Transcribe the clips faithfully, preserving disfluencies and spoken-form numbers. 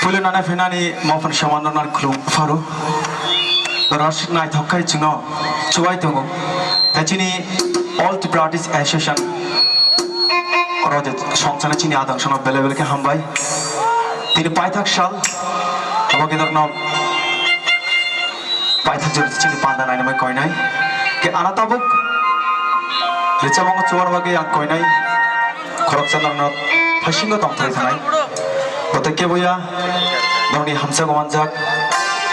Puilo nana phainani mophan soman rok nang khulum pharo. Rosik naithok khai chwngno chubai tongo. Tei chini All Tripura Artists Association oro je songchana chini adang sono bele bele khe hambai. Tini paithak sal abo khe norno paithak jora chini panda nainamai koinai. Khe ana tabuk rwchapmung chubar bagwi ang koinai. Khoroksa norno thasingo tongthai thanai. Bote keboya norni hamsa go manjak.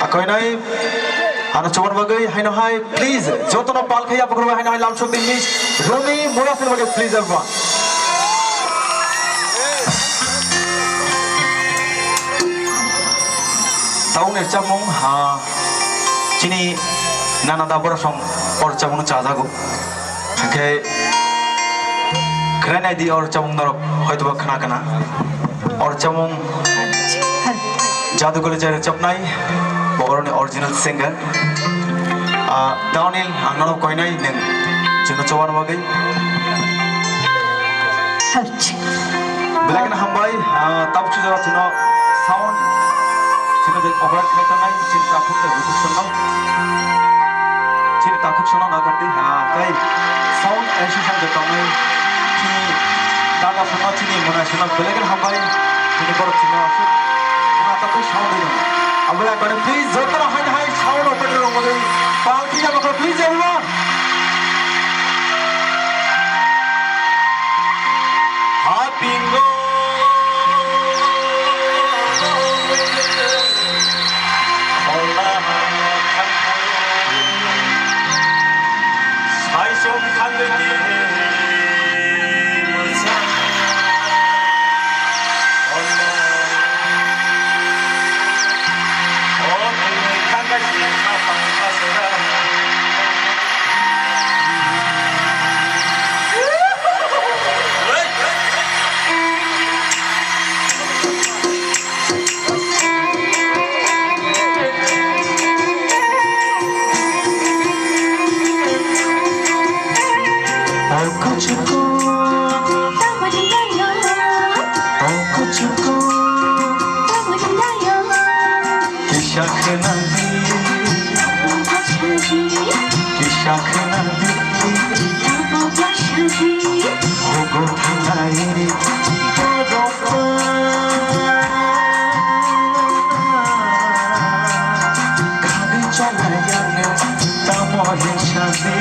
Akoinai ano chobor bagwi haino hai please jotono pal khaya bukhro haino hai lamsok di miss Romi Murasel bagwi please everyone. Taung er chamung ha chini nana da borosong or chamung chajago. Hwnkhe khwnai naidi o rwchapmung norok hoitoba khna khna. O rwchapmung Jadugoli je rwchapnai, bo oroni original singer. Ah, Daniel, ang norok koinai nwng chwngno chobar bagwi. Belai kheno hambai, ah, tabuk sujak chwngno sound, chwngno je operate khlai tongnai, chini takhuk tei bukhuk songno. Chini takhuk songno na kati, ah, tei sound association je tongnai, chini daga songno, chini mwnai songno belai kheno hambai, chini borok songno aswk khna takhuk sound rwi tongo. Abole akone please jotono hai hai sound operator rok bagwi pal khaya bakha, please everyone. Hapingo. Kisa khwnadi, kisa khwnadi, hugo thanai borok khadi cholai ang tamo hinsadi.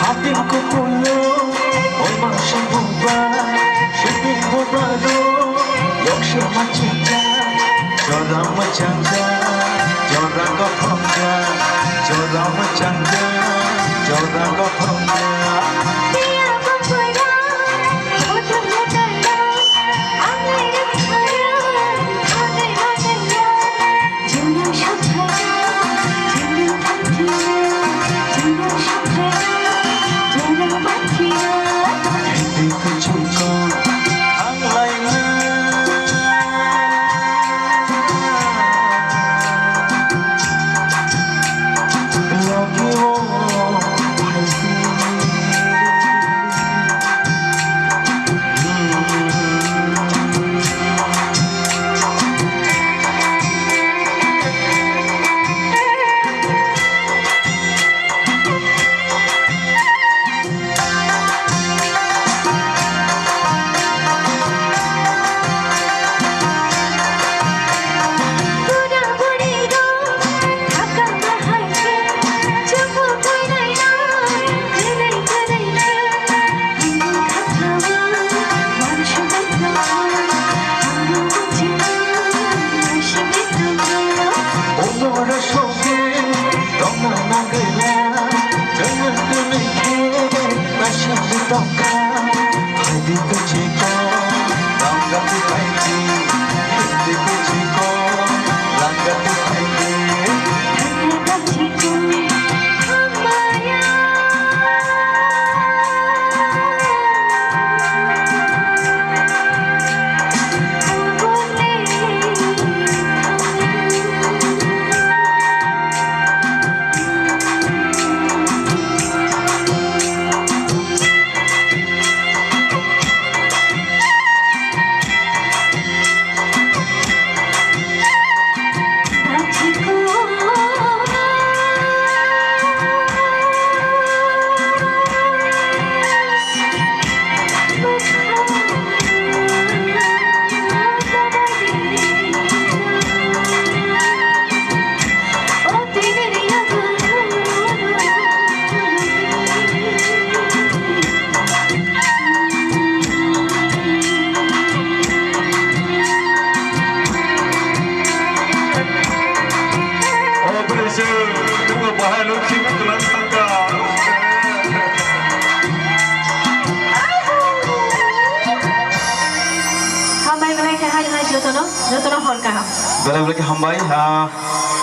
Hapin kukulo, oima songbuba, sibing bubaro, yoksi machika, jora machangka, jora kophongka, jora machangka, jora kophongka. Chwng, chwng bahai no khibwi kwlak thangkha. Hambai belai khe hai hai jotono, jotono hor kaham. Belai belai khe hambai, ah,